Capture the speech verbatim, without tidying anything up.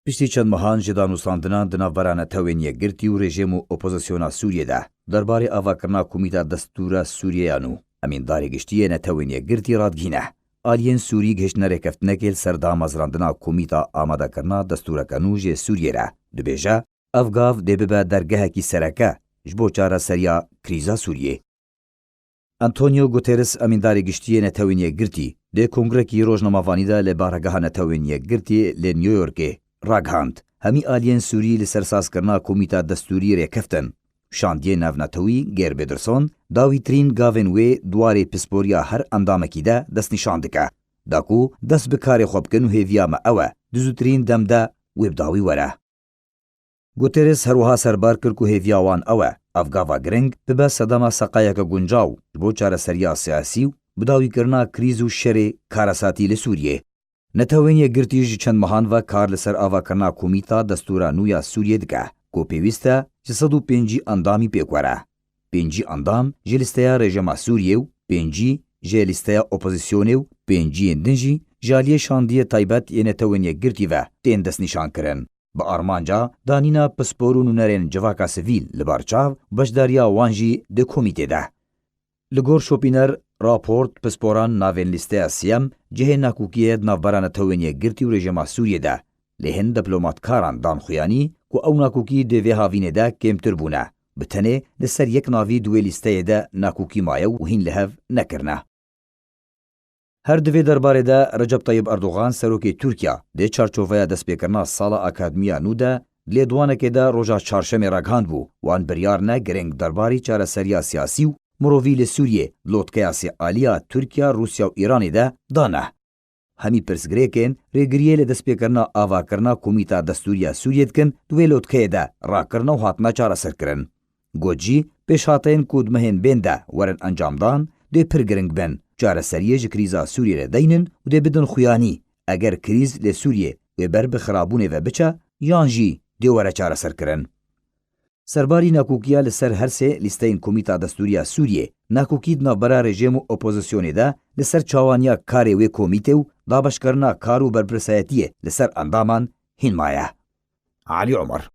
Piştî çend mehan ji danûstandinan di navbera Netewên Yekgirtî û rejîm û opozisyona Sûriyê de derbarê avakirina Komîta Destûra Sûriyê ya nû, Emîndarê Giştî yê Netewên Yekgirtî radgihîne, aliyên Sûrî gihiştine rêkeftinekê li ser damezrandina Komîta amadekirina destûreke nû jê Sûriyê re. Dibêje, ev gav dê bibe dergehekî sereke ji bo çareseriya krîza Sûriyê. Antonio Guterres, Emîndarê Giştî yê Netewên Yekgirtî, di kongrekî rojnamevanî de li Baregeha Netewên Yekgirtî li New Yorkê, ragihand, hemî aliyên Sûrî li ser sazkirina Komîta Destûrî rêkeftin. Şandiyê navnetewî Geir Pedersen, dawîtirîn gavên wê di warê pisporiya her endamekî de destnîşan dike. Da ku dest bi karê xwe bikin û hêviya me ew e, di zûtirîn dem de wê bi dawî were. Guterres her wiha serbar kir ku hêviya wan ew e, ev gava giring bibe sedema seqayeke guncaw ji bo çareseriya siyasî û bidawîkirina krîz û şerê karesatî li Sûriyê. Netewên Yekgirtî ji çend mehan ve kar li ser avakirina Komîta Destûra Nû ya Sûriyê dike, ku pêwîst e ji sed û pêncî endamî pêk were. Pêncî endam ji lîsteya rejîma Sûriyê û pêncî ji lîsteya opozisyonê û pênciyên din jî ji aliyê şandiyê taybet yê Netewên Yekgirtî ve tên destnîşankirin. Bi armanca danîna pispor û nûnerên civaka sivîl li bar çav û beşdariya wan jî di komîtê de. Li gor Şopîner, raport, pisporan navên lîsteya siyem cihê nakokiyê ye di navbera Netewên Yekgirtî û rejîma Sûriyê de. Lê hin diplomatkaran dan xuyanî ku ew nakokî di vê havînê de kêmtir bûne. Bi tenê li ser yek navî di wê lîsteyê de nakokî maye û hîn li hev nekirine. Her di vê derbarê de Recep Tayyip Erdogan, serokê Tirkiya, di çarçoveya destpêkirina sala akademiya nû de, di lêdwanekê de roja çarşemê ragihandbû, wan biryar ne giring derbarî çareseriya siyasî û mirovî li Sûriyê, di lotkeya sê alî ya Tirkiya, Rûsya û Îranê de dane. Hemî pirsgirêkên rêgiriyê li destpêkirina avakirina Komîta Destûrî ya Sûriyê dikin, di wê lotkeyê de rakirine û hatine çareserkirin. Got jî, pêşhateyên ku di mehên bên de werin encamdan, dê pir giring bin, çareseriyê ji krîza Sûriyê re deynin û dê bidin xuyanî, eger krîz li Sûriyê wê ber bi xirabûnê ve biçe, yan jî dê were çareserkirin. Serbarî nakokiya li ser her sê lîsteyên Komîta Destûrî ya Sûriyê, nakokî di navbera rejîm û opozisyonê de li ser çawaniya karê wê komîtê û dabeşkirina kar û berpirsayetiyê li ser endaman hîn maye. Alî Omer.